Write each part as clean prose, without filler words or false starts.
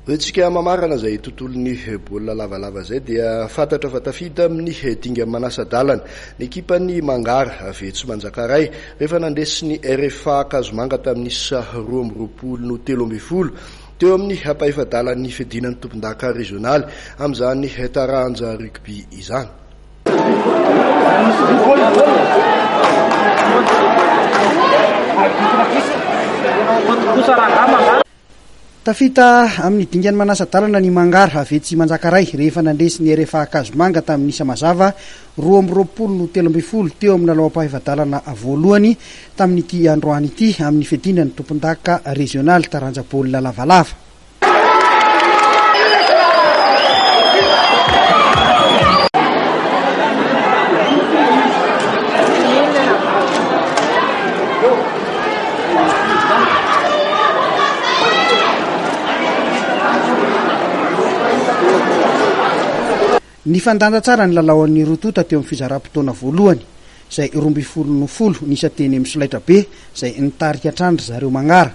Hoentsika mamarana izay tontolon'ny baolina lavalava izay dia fantatra fa tafita amin'ny dingan'ny manasa-dalana ny ekipan'ny Mangara avy etsy Manjakaray rehefa nandresy ny RFA Ankazomanga tamin'ny isa 22 no 13 teo amin'ny ampahefa-dalan'ny fiadiana ny tompondaka rezionaly amin'izany taranja rugby izany. Tafita amin'ny dingan'ny manasa-dalana ny Mangara avy etsy Manjakaray rehefa nandresy ny rfa Ankazomanga tamin'ny isa mazava 22 no 13 teo amin'ny lalao ampahefa-dalana voalohany tamin'ity androany ity amin'ny fiadiana ny tompondaka rezionaly taranja baolina lavalava. Nifandanja tsara ny lalaon'ny roa tonta teo amin'ny fizaram-potoana voalohany, izay 12 no folo ny isa teny amin'ny solaitrabe, izay nitarika hatrany ry zareo Mangara.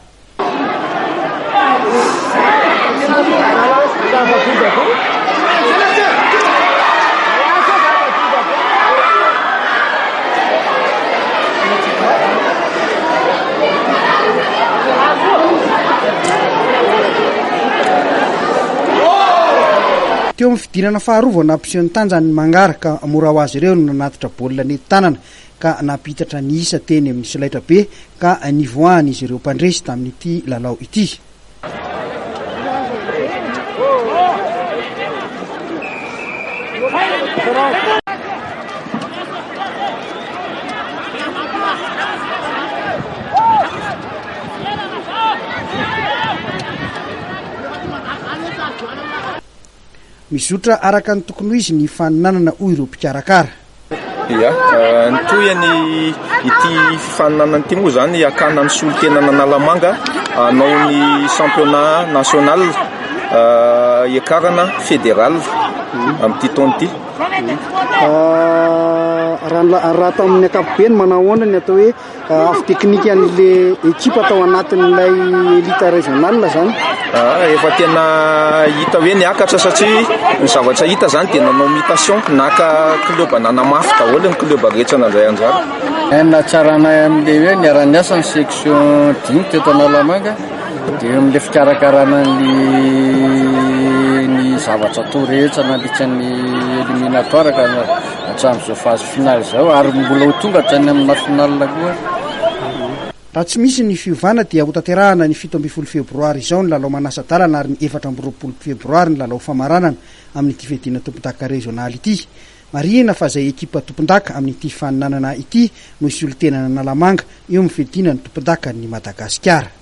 Teo amin'ny fidirana faharoa vao nampiseho ny tanjany ny Mangara ka mora ho azy ireo no nanatitra baolina nety tanana ka nampitatra ny isa teny amin'ny solaitra be ka nivoahan'izy ireo mpandresy tamin'ity lalao ity. Mizotra araka ny tokony ho izy ny faninanana hoy ireo mpikarakara. Ia, nitohy ny ity fifaninanana ity moa izany hakana ny solontenan'Analamanga hanao ny championnat national hiakarana fédéral amin'ity taona ity. Raha tamin'ny ankapobeny manao ahoana ny atao hoe Avy teknika an'le ekipa tao anatin'ilay elite régional zany. Ah, efa tena hita hoe niakatra satria ny zavatra hita zany dia nanao mutation, naka club nanamafy daholo ny club rehetra nandray anjara. Ny nahatsarana amin'ilay hoe niara-niasa ny section dimy teto Analamanga dia eo amin'ilay fikarakarana ny ny zavatra atao rehetra nandritra ny éliminatoire ka hatramin'izao phase finale izao ary mbola ho tonga hatrany amina finale koa. Raha tsy misy ny fiovana dia hotanterahana ny 17 febroary izao ny lalao manasa-dalana ary ny 24 febroary ny lalao famaranana amin'ity fiadiana tompondaka rezionaly ity. Marihina fa izay ekipa tompondaka amin'ity faninanana ity no hisolo tena an'Analamanga eo amin'ny fiadiana ny tompondakan'i Madagasikara.